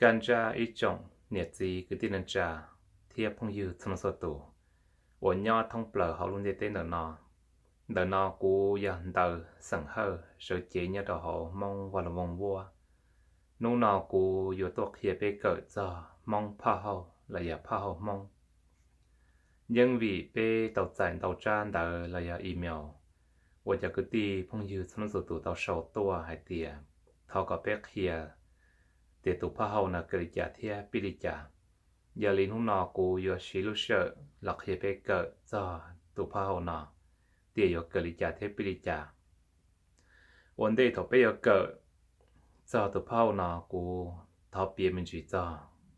Kaj ntsab ib tsoom niam txiv kwv tij neej tsa thiab phooj ywg txhua leej txhua tus uas nyob thoob plaws hauv lub ntiaj teb ntawm no. Ntawm no kuv yog Ntawv xeem Hawj sawv cev nyob rau hauv Hmoob Vaj Lug Voog Vuab. Hnub no kuv yuav tuaj qhia peb kawm txog Hmoob phaj hauj los yog phaj hauj Hmoob. Yeeb vim peb tau txais ntau tsab ntawv los yog email uas cov kwv tij phooj ywg txhua leej txhua tus tau sau tuaj hais tias thov kom peb qhia tias tus phaj hauj no kawm li cas thiab pib li cas. Yog li hnub no kuv yuav siv lub sij hawm los qhia peb kawm txog tus phaj hauj no tias yuav kawm li cas thiab pib li cas. Ua ntej thaum peb yuav kawm txog tus phaj hauj no, kuv thov piav me ntsis txog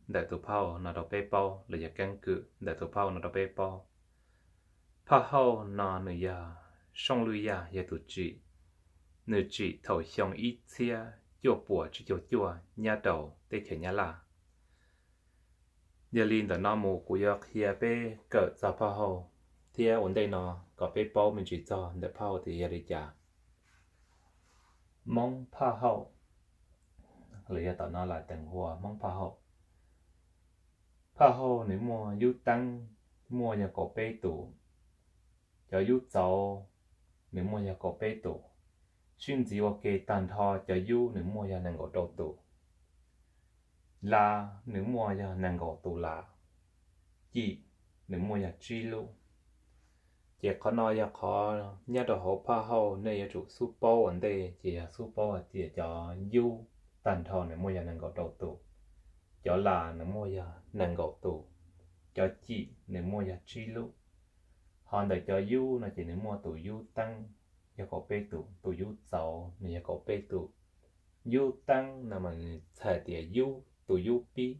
ntawm tus phaj hauj no rau peb paub los yog keeb kwm ntawm tus phaj hauj no rau peb paub. Phaj hauj no nws yog Sooj Lwj Yaj yog tus tsim. Nws tsim thaum xyoo ib txhiab cuaj puas tsib caug cuaj nyob rau teb chaws Nyab Laj. Yog li ntawm no mus kuv yuav qhia peb kawm txog phaj hauj, thiab ua ntej no kom peb paub me ntsis txog ntawm phaj hauj tias yog li cas. Hmoob phaj hauj, los yog tom no lawv teem hua Hmoob phaj hauj. Phaj hauj nws muaj yub teeb, muaj yog kaum peb tus. Cov yub txauv nws muaj yog kaum peb tus. Sib ntxiv ua ke tag nrho cov yub nws muaj yog nees nkaum rau tus. Las nws muaj yog nees nkaum tus las. Cim nws muaj yog tsib lub. Ces qhov no yog qhov nyob rau hauv phaj hauj nej yuav tsum xub paub ua ntej, ces yog xub paub hais tias cov yub tag nrho nws muaj yog nees nkaum rau tus, cov las nws muaj yog nees nkaum tus, cov cim nws muaj yog tsib lub. Ho ntawm cov yub no ces nws muaj tus yub teeb yog kaum peb tus, tus yub txauv nws yog kaum peb tus. Yub teeb no mas nws txhais tias yub, tus yub pib,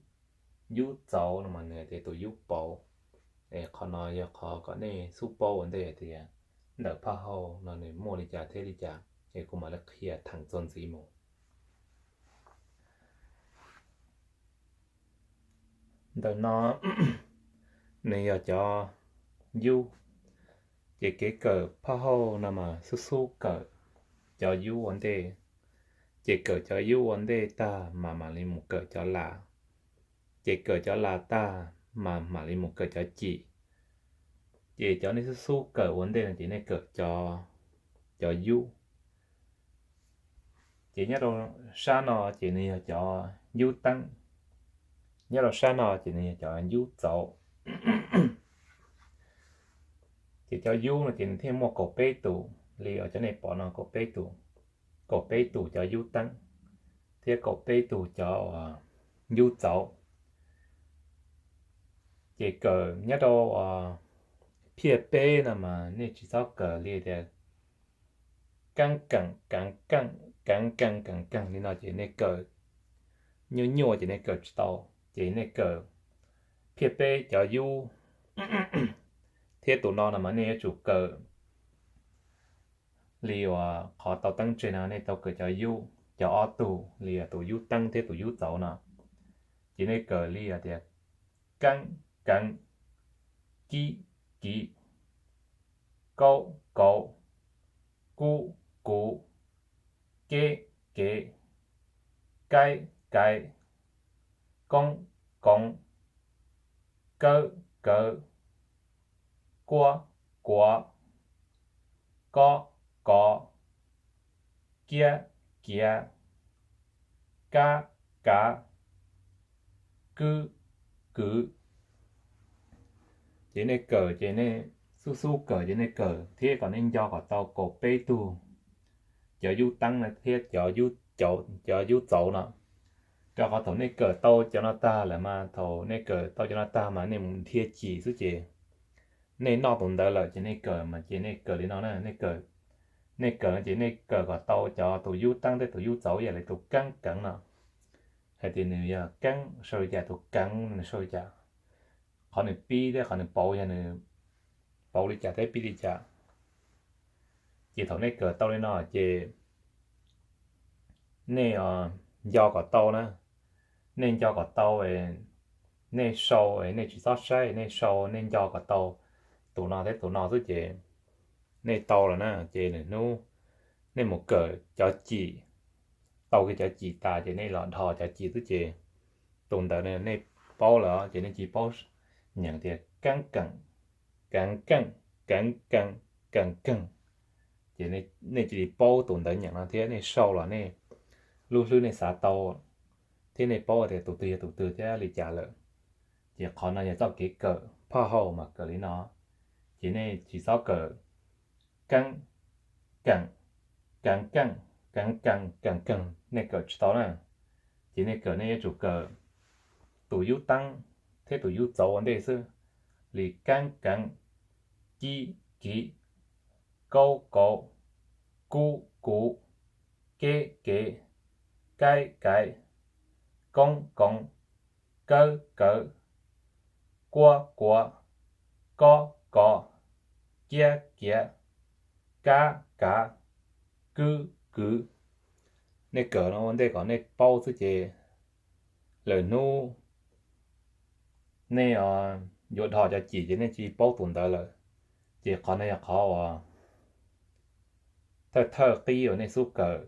yub txauv no mas nws tias tus yub pauv. Es qhov no yog qhov kom nej xub paub ua ntej hais tias ntawm phaj hauj no nws muaj li cas thiab li cas, es kuv mam li qhia theem txuas ntxiv mus. Ntawm no nws yog cov yub, ces kev kawm phaj hauj no mas xub xub kawm cov yub ua ntej, ces kawm cov yub ua ntej tag mas mam li mus kawm cov las, ces kawm cov las tag mas mam li mus kawm cov cim. Ces cov nej xub xub kawm ua ntej no ces nej kawm cov, cov yub. Ces nyob rau sab no ces nws yog cov yub teeb, nyob rau sab no ces nws yog cov yub txauv. Ces cov yub no ces nws thiaj muaj kaum peb tus li uas cov nej pom no, kaum peb tus, kaum peb tus cov yub teeb thiab kaum peb tus cov yub txauv. Ces kawm nyob rau phiaj peb no mas nej tsis txhob kawm li tias keeb keem keev keej, keev keem keev keej li no ces nej kawm nyuaj nyuaj ces nej kawm tsis tau. Ces nej kawm phiaj peb cov yub thiab tus no no mas nej yuav tsum kawm li uas qhov tau teeb tseg no nej tau kawm cov yub, cov ob tug li tus yub teeb thiab tus yub txauv no. Ces nej kawm li tias keeb keev, kib kiv, kaub kauv, kub kuv, keb kev, kaib kaiv, koob koov, kawb kawv, kuab kuav, kob kov, kiab kiav, kab kav, kwb kwv. Ces nej kawm ces nej xub xub kawm ces nej kawm thiab kom nej nco kom tau kaum peb tug cov yub teeb no thiab cov yub txauv no. Rau qhov thaum nej kawm tau cov no tag lawm mas, thaum nej kawm tau cov no tag mas nej mus dhia cim xwb ces nej noj tus ntawd lawm ces nej kawm mas ces nej kawm li no na, nej kawm, nej kawm no ces nej kawm kom tau cov tus yub teeb thiab tus yub txauv ib yam li tus keeb keev no, hais tias nws yog keeb sau li cas, tus keev nws sau li cas, qhov nws pib thiab qhov nws pauv yog nws pauv li cas thiab pib li cas. Ces thaum nej kawm tau li no ces nej nco kom tau na, nej nco kom tau, nej sau, nej tsis txhob saib, nej sau nej nco kom tau tus no thiab tus no xwb ces nej tau lawm na. Ces lwm hnub nej mus kawm cov cim, tau kiag cov cim tas ces nej los dhos cov cim xwb ces Tus ntawv nej paub lawm ces nej cia li paub nyeem tias kaab keem, kaab keej, kaab keej, kaab keej. Ces nej cia li paub tus ntawv nyeem no thiab nej sau los nej lub hlwb nej xav tau thiab nej paub tias tus twg yog tus twg thiab li cas lawm. Ces qhov no yog txoj kev kawm phaj hauj mas kawm li no. Ces nej tsis txhob kawm kaab keem, kaab keej, kaab keej, kaab keej, nej kawm tsis tau na. Ces nej kawm nej yuav tsum kawm tus yub taab thiab tus yub txauv ua ntej xwb, li kaab keev, kib kiv, kaub kauv, kub kuv, keb kev, kaib kaiv, koob koov, kawb kawv, kuab kuav, kob kov, kiab kiav, kab kav, kwb kwv. Nej kawm no ua ntej kom nej paub xwb ces lwm hnub nej yuav dhos cov cim ces nej cia li paub tus ntawv lawm. Ces qhov no yog qhov uas thawj thawj qib uas nej xub kawm,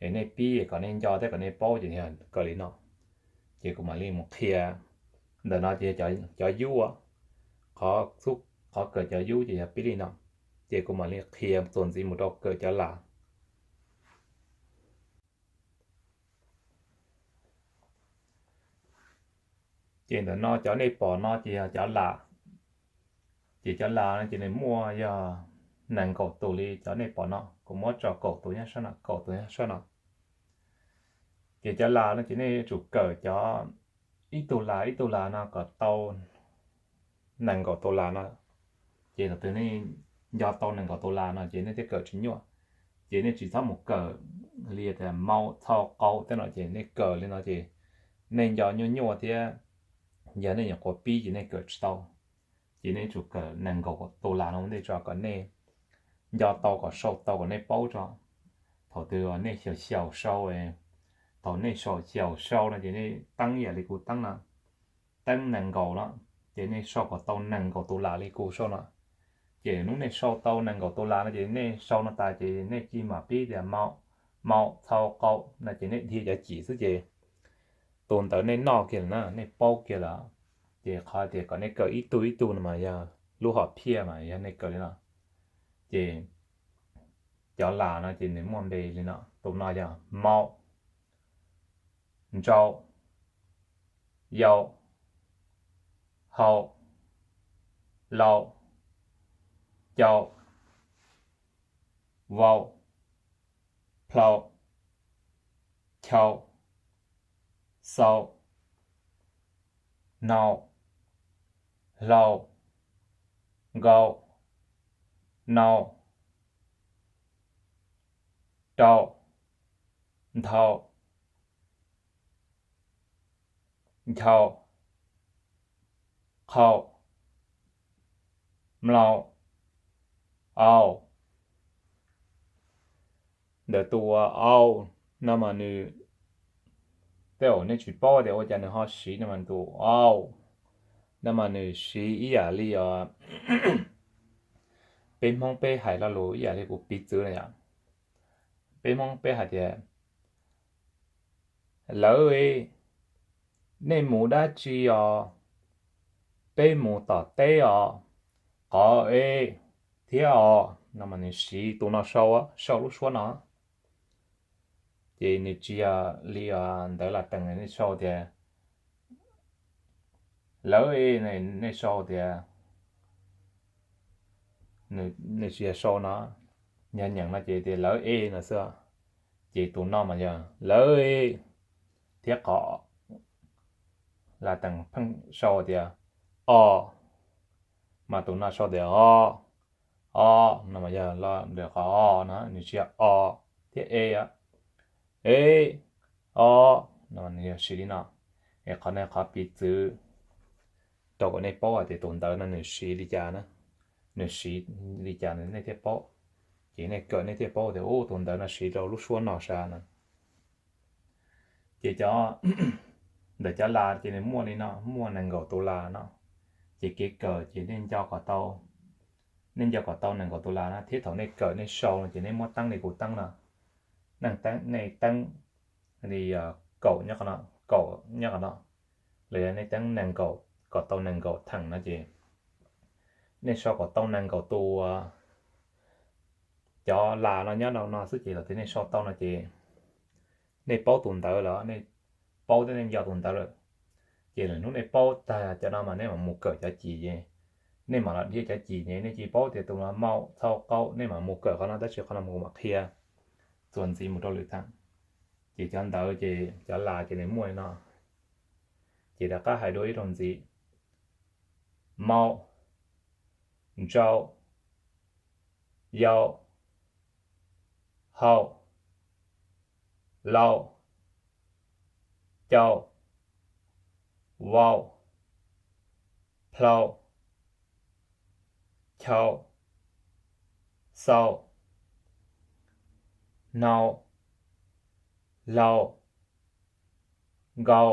es nej pib kom nej nco thiab kom nej paub ces yog kawm li no. Ces kuv mam li mus qhia. Ntawm no ces yog cov yub, qhov, qhov kawm cov yub ces yog pib li no. Ces kuv mam li qhia txuas ntxiv mus rau kawm cov las. Ces ntawm no cov nej pom no ces yog cov las. Ces cov las no ces nws muaj yog nees nkaum tus li cov nej pom no, kuv muab tso kaum tus nyob sab no, kaum tus nyob sab no. Ces cov las no ces nej yuav tsum kawm cov ib tug las ib tug las no kom tau nees nkaum tus las no. Ces thaum twg nej nco tau nees nkaum tus las no ces nej thiaj kawm tsis nyuaj. Ces nej tsis txhob mus kawm li tias mau txhau qau tej no ces nej kawm li no ces nej nco nyuaj nyuaj thiab yog nej nyuam qhuav pib ces nej kawm tsis tau. Ces nej yuav tsum kawm nees nkaum tus las no ua ntej tso kom nej nco tau kom sau tau kom nej paub tso. Thaum twg nej xyaum xyaum sau, thaum nej xyaum xyaum sau no ces nej teeb ib yam li kuv teeb no, teeb nees nkaum no, ces nej sau kom tau nees nkaum tus las li kuv sau no. Ces hnub nej sau tau nees nkaum tus las no ces nej sau no tas ces nej cia li mam pib tias mau, mau txhau qau no ces nej dhia cov cim xwb ces tus ntawd nej noj kiag lawm na, nej paub kiag lawm. Ces qhov tias kom nej kawm ib tug ib tug no mas yog lub hom phiaj mas yog nej kawm li no. Ces cov las no ces nws muaj npe li no, tus no yog mau, ntsau, yau, hau, lau, cau, vau, plhau, chau, xau, nau, hlau, nkau, nau, rau, nthau, nchau, qhau, mlau, au. Ntawm tus au no mas nws, tej zaum nej tsis paub tias ua cas nws ho siv no mas tus au no mas nws siv ib yam li os, peb Hmoob peb hais lo lus ib yam li kuv piv txwv na yom. Peb Hmoob peb hais tias, lawv, nej mus dab tsi os? Peb mus tom teb os. Qov e thiab os no mas nws siv tus no sau, sau lub suab no. Ces nws tsis yog li ntawv las tees nej sau tias, lawv e, nej sau tias, nws tsis yog sau no, yog nyeem no ces tias lawv e no xwb. Ces tus no mas yog lawv e thiab qov, las tees pheej sau tias o, mas tus no sau tias o, o no mas yog los ntawm qhov o no, nws tsis yog o thiab e, e, o no nws yog siv li no. Es qhov no qhov piv txwv rau kom nej paub hais tias tus ntawv no nws siv li cas na, nws siv li cas nej thiaj paub. Ces nej kawm nej thiaj paub tias tus ntawv no siv rau lub suab no sav no. Ces cov, ntawm cov las ces nws muaj li no, muaj nees nkaum tus las no. Ces kev kawm ces nej nco kom tau, nej nco kom tau nees nkaum tus las no thiab thaum nej kawm nej sau no ces nej muab teeb li kuv teeb no. Nej teeb li kaum nyob qhov no, kaum nyob qhov no. los yog nej teeb nees nkaum, kom tau nees nkaum theem no ces nej sau kom tau nees nkaum tus, cov las no nyob rau no xwb ces thaum twg nej sau tau no ces nej paub tus ntawd lawm, nej paub thiab nej nco tus ntawd lawm, ces lwm hnub nej paub tag cov no mas nej mam mus kawm cov cim ces nej mam los dhia cov cim ces nej cia paub tias tus no mau txhau qau, nej mam mus kawm qhov no, tab sis qhov no kuv mam qhia txuas ntxiv mus rau lwm theem. Ces cov ntawd ces cov las ces nws muaj li no, ces rov qab hais dua ib zaug ntxiv: mau, ntsau, yau, hau, lau, cau, vau, plhau, chau, xau, hnau, hlau, nkau,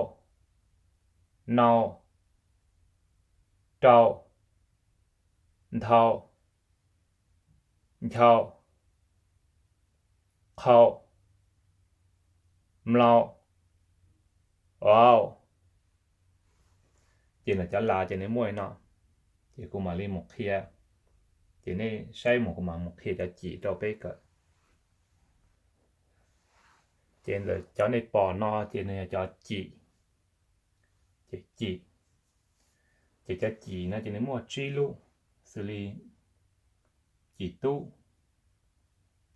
nau, rau, nthau, nchau, qhau, mlau, vau. Ces lawv cov las ces nws muaj li no, ces kuv mam li mus qhia, ces nej saib mus kuv mam mus qhia cov cim rau peb kawm. Ces ntawm cov nej pom no ces nws yog cov cim, ces cim, ces cov cim no ces nws muaj tsib lub, xws li cim tub,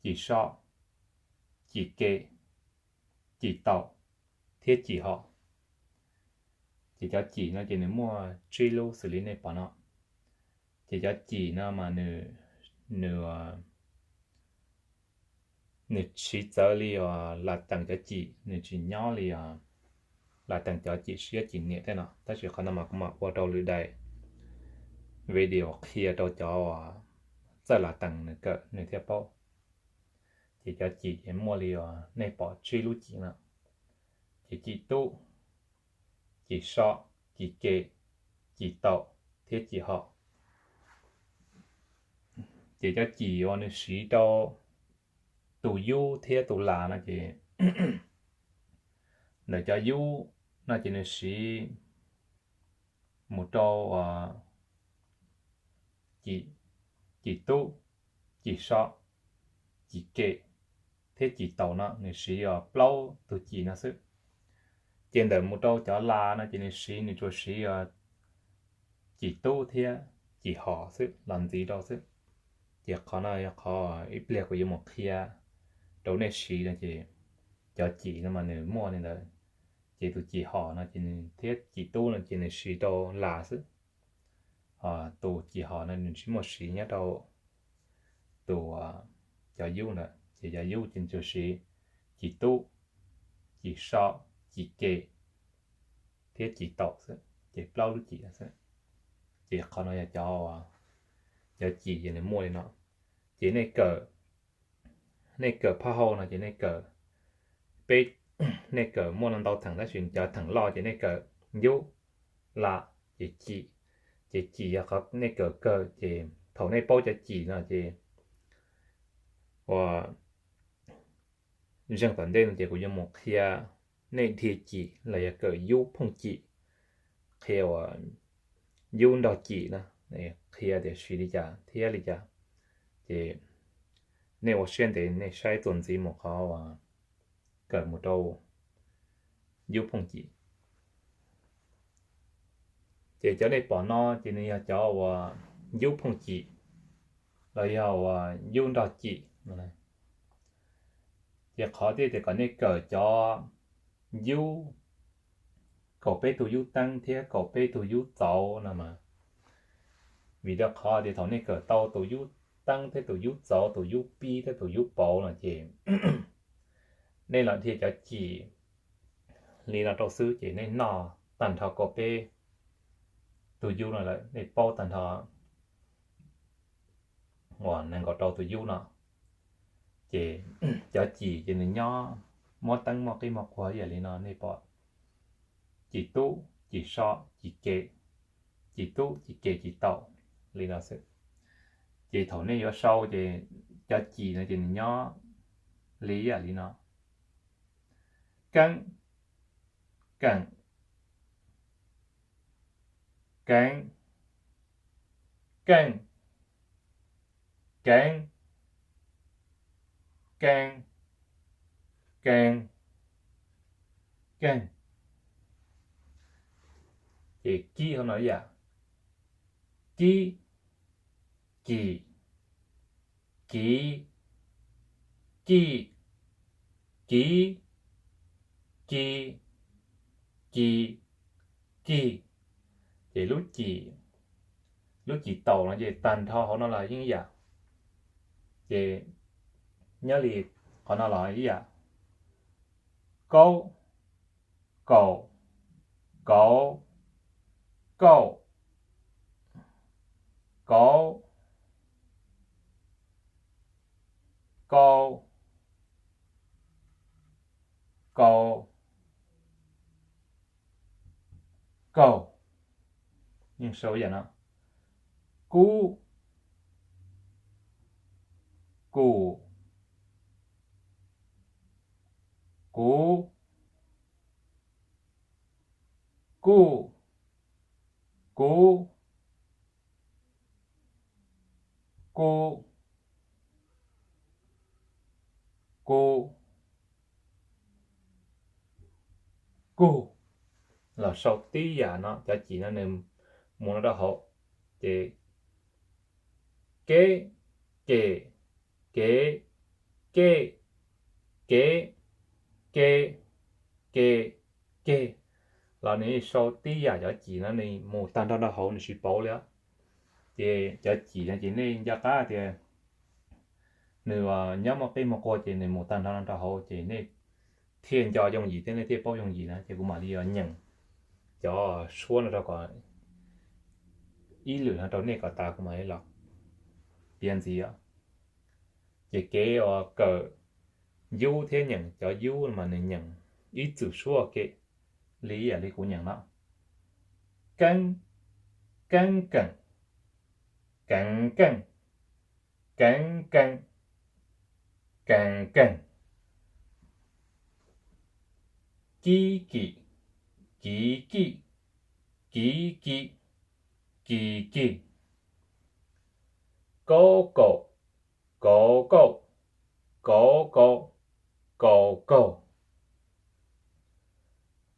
cim so, cim ke, cim taum thiab cim hom. Ces cov cim no ces nws muaj tsib lub xws li nej pom no. Ces cov cim no mas nws, nws, nws siv txawv li os, las teem cov cim nws tsis nyob li os, las teem cov cim siab cim niam tej no, tab sis qhov no mas kuv mam ua rau lwm daim video qhia rau cov uas txawj las teem nws kawm nws thiaj paub. Ces cov cim ces muaj li uas nej pom tsib lub cim no, ces cim tub, cim so, cim ke, cim taum thiab cim hom. Ces cov cim uas nws siv rau tus yub thiab tus las no ces, ntawm cov yub no ces nws siv mus rau cim, cim tub, cim so, cim ke thiab cim taum no nws siv plaub tug cim no xwb. Ces ntawm mus rau cov las no ces nws siv, nws tsuas siv cim tub thiab cim hom xwb, los ntxiv rau xwb. Ces qhov no yog qhov ib pliag kuv yuav mus qhia rau nej siv no ces cov cim no mas nws muaj li ntawd. Ces tus cim hom no ces nws thiab cim tub no ces nws siv rau las xwb. Tus cim hom no nws tsis muaj siv nyob rau tus, cov yub ntawd, ces cov yub ces nws tsuas siv cim tub, cim so, cim ke thiab cim taum xwb, ces plaub lub cim xwb. Ces qhov no yog cov, cov cim ces nws muaj li no. Ces nej kawm, nej kawm phaj hauj no ces nej kawm, peb, nej kawm muaj no ntau theem tab sis cov theem loj ces nej kawm yub, las, ces cim. Ces cim yog qhov nej kawm kawg, ces thaum nej paub cov cim no ces ua zeeg tom ntej no ces kuv yuav mus qhia nej dhia cim los yog kawm yub phooj cim, qhia uas yub nrog cim na, qhia tias siv li cas thiab li cas. Ces nej ua siab ntev nej saib txuas ntxiv mus qhov uas kawm mus rau yub phooj cim. Ces cov nej pom no ces nws yog cov uas yub phooj cim los yog uas yub nrog cim no. Ces qhov tias kom nej kawm cov yub, kaum peb tug yub teeb thiab kaum peb tug yub txauv no mas, vim rau qhov tias thaum nej kawm tau tus yub teeb thiab tus yub txauv, tus yub pib thiab tus yub pauv no ces nej los dhia cov cim li no rau xwb ces nej noj tag nrho kaum peb tug yub no lawm, nej paub tag nrho uas nees nkaum rau tus yub no. Ces cov cim ces nws nyob muab teeb muaj qib muaj quag ib yam li no nej pom, cim tub, cim so, cim ke, cim tub, cim ke, cim taum li no xwb. Ces thaum nej yuav sau ces cov cim no ces nws nyob li ib yam li no: keeb, keem, keev, keej, keev, keej, keev, keev, keej. Ces kib hauv no ib yam, kib, kim, kiv, kij, kiv, ki, ki, kig. Ces lub cim, lub cim taus no ces tag nrho hauv no los yeej ib yam. Ces nyob li qhov no los ib yam, kaub, kaum, kauv, kauj, kauv, kau, kau, kaug. Yeej sau ib yam no, kub, kum, kuv, kuj, kuv, ku, ku, kug. Los sau tib yam no, cov cim no nws mus no rau hauv, ces keb, kem, kev, kej, kev, ke, ke, ke. Los nws sau tib yam, cov cim no nws mus tag nrho rau hauv nws tsis pauv li. Ces cov cim no ces nej nco qab tias nws nyob muaj qij muaj qua ces nws mus tag nrho no rau hauv ces nej thiaj nco yooj yim thiab nej thiaj paub yooj yim na. Ces kuv mam li yuav nyeem cov suab no rau kom ib lwm no rau nej kom tas kuv mam li los piav ntxiv. Ces kev uas kawm yub thiab nyeem cov yub mas nws nyeem ib txwm suab ke li ib yam li kuv nyeem no: keeb, keeb keem, keev keej, keev keej, keev keeg. Kib kim, kiv kij, kiv ki, kis kig. Kaub kaum, kauv kauj, kauv kau, kaus kaug.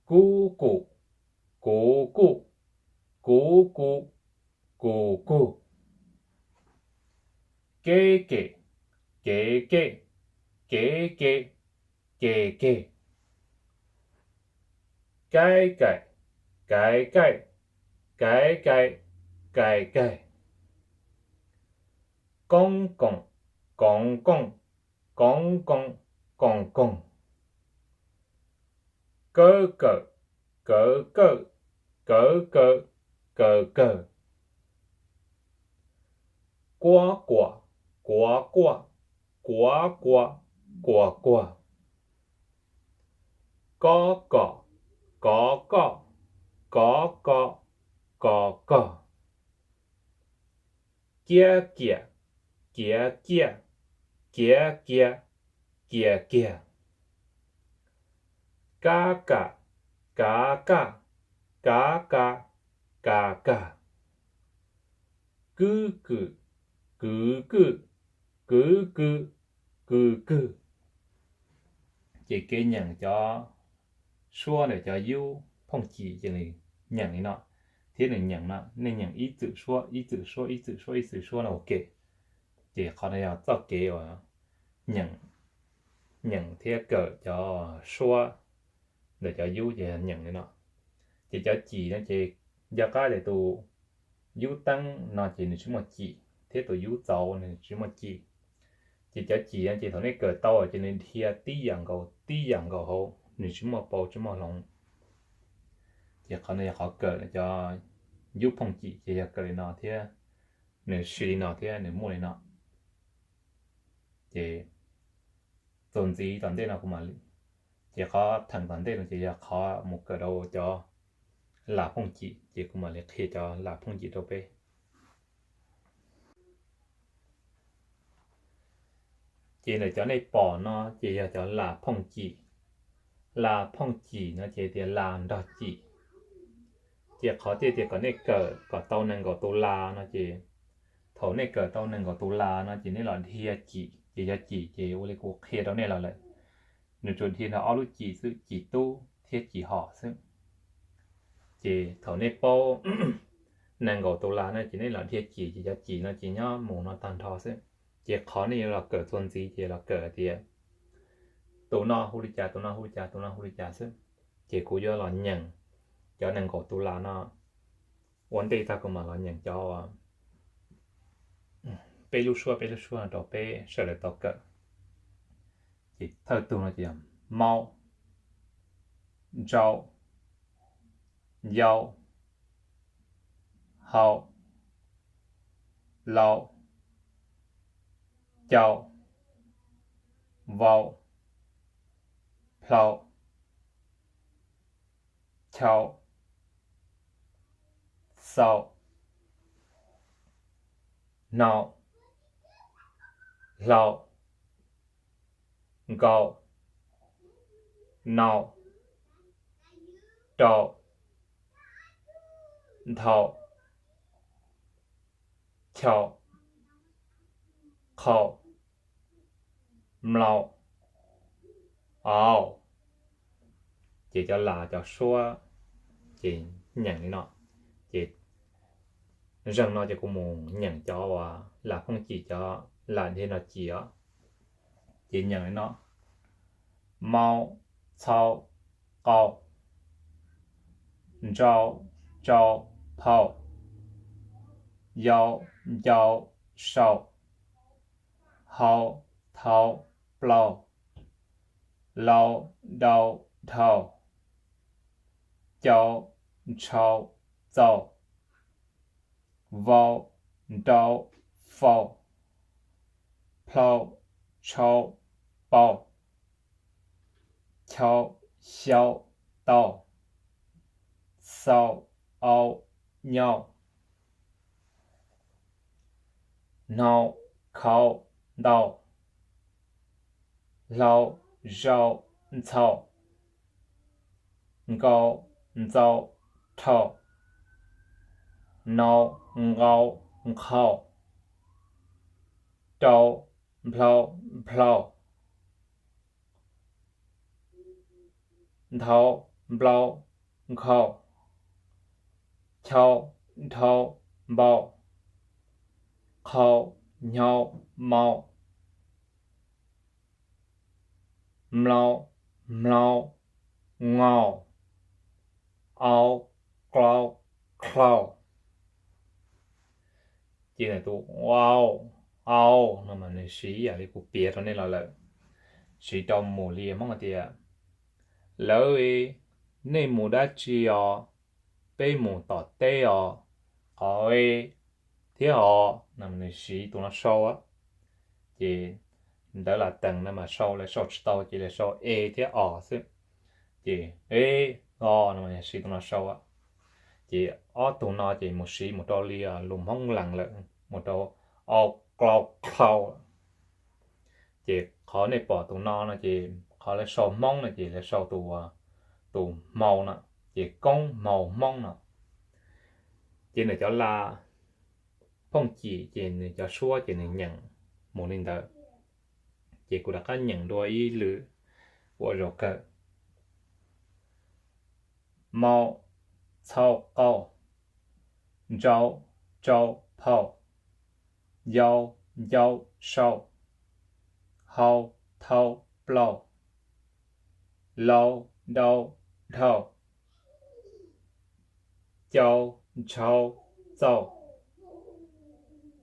Kub kum, kuv kuj, kuv ku, kus kug. Keb kem, kev kej, kev ke, ke keg. Kaib kaim, kaiv kaij, kaiv kai, kais kag. Koob koom, koov kooj, koov koo, koos koog. Kawb kawm, kawv kawj, kawv kaw, kaws kag. Kuab kuam, kuav kuaj, kuav kua, kuas kuag. Kob kom, kov koj, kov ko, kos kog. Kiab kiam, kiav kiaj, kiav kia, kias kiag. Kab kam, kav kaj, kav ka, kas kag. Kwb kwm, kwv kwj, kwv kw, kws kug. Ces kev nyeem cov suab ntawm cov yub phooj cim ces nws nyeem li no, thiab nws nyeem no, nej nyeem ib txwm suab ib txwm suab ib txwm suab ib txwm suab no ua ke. Ces qhov no yog txoj kev uas nyeem, nyeem thiab kawm cov suab ntawm cov yub ces yog nyeem li no. Ces cov cim no ces nco qab tias tus yub teeb no ces nws tsis muaj cim, thiab tus yub txauv nws tsis muaj cim. Ces cov cim no ces thaum nej kawm tau ces nws dhia tib yam nkaus tib yam nkaus hauv, nws tsis muaj paus tsis muaj hloov. Ces qhov no yog qhov kawm cov yub phooj cim ces yog kawm li no thiab, nws siv li no thiab nws muaj li no. Ces txuas ntxiv tom ntej no kuv mam, ces qhov theem tom ntej no ces yog qhov mus kawm rau cov lam phooj cim, ces kuv mam li qhia cov lam phooj cim rau peb. Ces ntawm cov nej pom no ces yog cov lam phooj cim. Lam phooj cim no ces tias lam nrog cim. Ces qhov tias kom nej kawm kom tau nees nkaum tus las no ces, thaum nej kawm tau nees nkaum tus las no ces nej los dhia cim, ces yog cim ces ua li kuv qhia rau nej los lawm. Nws tsuas dhia nrog ob lub cim xwb, cim tub thiab cim hom xwb. Ces thaum nej paub nees nkaum tus las no ces nej los dhia cim, ces cov cim no ces nyob mus no tag nrho xwb. Ces qhov nej yuav los kawm txuas ntxiv ces los kawm hais tias tus no hu li cas, tus no hu li cas, tus no hu li cas xwb. Ces kuv yuav los nyeem cov nees nkaum tus las no ua ntej tag kuv mam los nyeem cov peb lub suab peb lub suab no rau peb sawv daws tau kawm. Ces thawj tug no ces yog mau, ntsau, yau, hau, lau, cau, vau, plhau, chau, xau, hnau, hlau, nkau, nau, rau, nthau, chau, qhau, mlau, au. Ces cov las cov suab ces nyeem li no. Ces zeeg no ces kuv mus nyeem cov uas las phooj cim, cov las dhia no cim os. Ces nyeem li no: mau, txhau, qau, ntsau, tsau, phau, yau, ncau, sau, hau, thau, plau, lau, dau, dhau, cau, ntsau, txau, vau, nrau, fau, plhau, tshau, pau, chau, xyau, tau, xau, au, nyau, hnau, khau, ntau, hlau, zau, ntxhau, nkau, ntsau, rhau, nau, nqau, nqhau, rau, nplau, nplhau, nthau, nplau, nkhau, chau, nthau, npau, qhau, nyau, mau, mlau, nplau, ngau, au, klau, khlau. Ces tus au, au no mas nws siv yam li kuv piav rau nej los lawm, siv rau mus li Hmoob tias, lawv, nej mus dab tsi os? Peb mus tom teb os. Qhov e thiab os no nws siv tus no sau. Ces ntawv las tees no mas sau, lawv sau tsis tau ces lawv sau e thiab os xwb. Ces e, o no mas siv tus no sau. Ces ob tug no ces mus siv mus rau li lus Hmoob Lees lawm, mus rau au, klau, khlau. Ces qhov nej pom tus no no ces qhov lawv sau Hmoob no ces lawv sau tus, tus hmau no, ces koob hmau Hmoob no. Ces nws cov las phooj cim ces nws cov suab ces nws nyeem mus li ntawd. Ces kuv rov qab nyeem dua ib lwm ua zaum kawg. Mau, txhau, qau, ntsau, tsau, phau, yau, ncau, sau, hau, thau, plau, lau, dau, dhau, cau, ntsau, txau,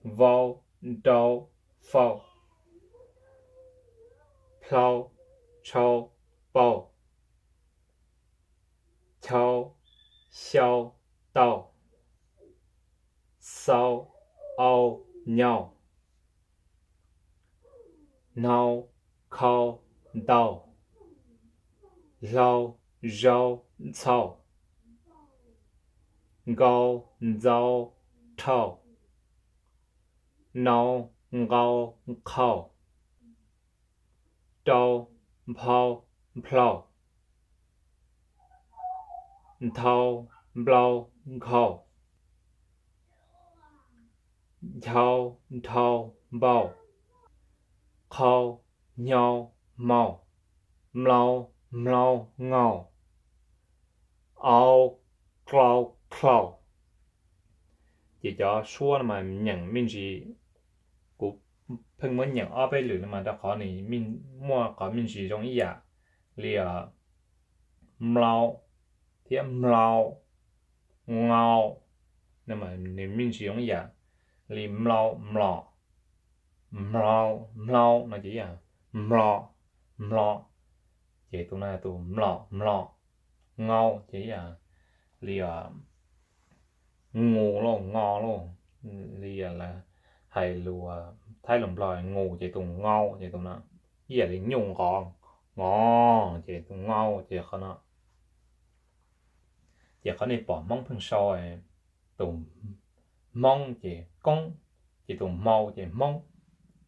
vau, nrau, fau, plhau, tshau, pau, chau, xyau, tau, xau, au, nyau, hnau, khau, ntau, hlau, zau, ntxhau, nkau, ntsau, rhau, nau, nqau, nqhau, rau, nphau, nplhau, nthau, nplau, nkhau. Nchau, nrhau, npau. Qhau, hnyau, hmau. Mlau, hmlau, hmau. Au, klau, khlau. Ces cov suab no mas nyeem me ntsis, kuv pheej muab nyeem ob peb lwm no mas rau qhov nws muaj qhov me ntsis zoo ib yam li mlau thiab mlau, ngau, nws me ntsis zoo ib yam li mlau, mlom, mlau, mlau no ces ib yam mlo, mlo, ces tus no tus mlom, mlom, ngau ces ib yam li ngu lauj, ngo lauj, li lawv hais lus Thaib lus Nplog ngu ces tus ngau ces tus no ib yam li nyuj nqov, ngo, ces tus ngau ces qhov no. Ces qhov nej pom Hmoob pheej sau tus Hmoob ces koob, ces tus hmau ces hmoob,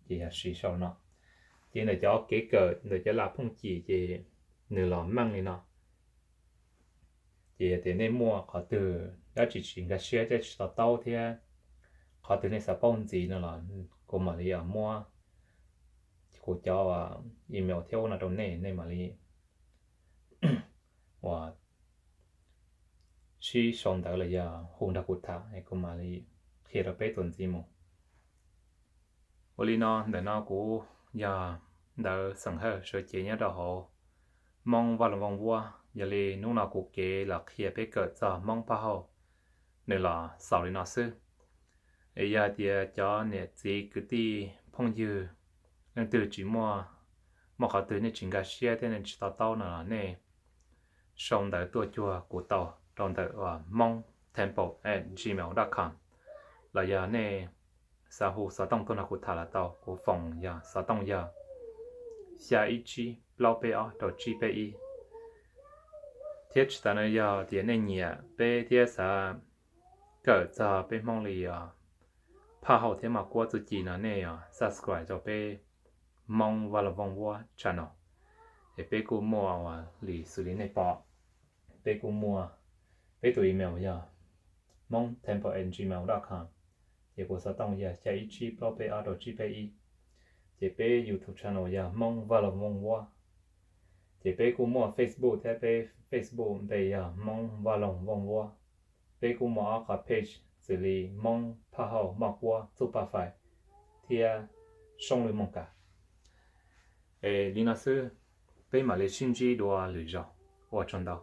ces yog siv sau no. Ces ntawm cov kev kawm ntawm cov lam phooj cim ces nws los meej li no. Ces yog tias nej muaj qhov twg dab tsi tsis nkag siab thiab tsis to taub thiab qhov twg nej xav paub ntxiv no los kuv mam li muab kuv cov email thiab ub no rau nej, nej mam li uas sib sau ntawv los yog hu nrog kuv tham es kuv mam li qhia rau peb txuas ntxiv mus. Ua li no ntawm no kuv yog Ntawv Xeem Hawj sawv cev nyob rau hauv Hmoob Vaj Loog Vooj Vuab. Yog li hnub no kuv kev los qhia peb kawm txog Hmoob Phaj Hauj nws los xaus li no xwb. Es yog hais tias cov niam txiv kwv tij phooj ywg leej twg tsis muaj, muaj qhov twg nej tsis nkag siab thiab nej tsis to taub no los nej sau ntawv tuaj cuag kuv tau rau ntawm hmoob temple at gmail dot com, los yog nej xav hu xov tooj tuaj nrog kuv tham los tau. Kuv foom yog xov tooj yog xya ib tsib plaub peb ob rau tsib peb ib. Thiab tsis tas no yog tias nej nyiam peb thiab xav kawm txog peb Hmoob li os Phaj Hauj thiab Maj Kuab txuj ci no nej subscribe rau peb Hmoob Vaj Loog Vooj Vuab channel. Es peb kuj muaj uas li xws li nej pom, peb kuj muaj peb tus email yog hmoob temple at gmail dot com, ces kuv xov tooj yog xya ib tsib plaub peb ob rau tsib peb ib. Ces peb YouTube channel yog Hmoob Vaj Loog Vooj Vuab. Ces peb kuj muaj Facebook thiab, peb Facebook npe yog Hmoob Vaj Loog Vooj Vuab. Peb kuj muaj ob qhov page xws li Hmoob Phaj Hauj Maj Kuab Txuj Paj Fais thiab Soob Lwj Mooj Kas. Es li no xwb, peb mam li sib ntsib dua lwm zaus. Ua tsaug ntau.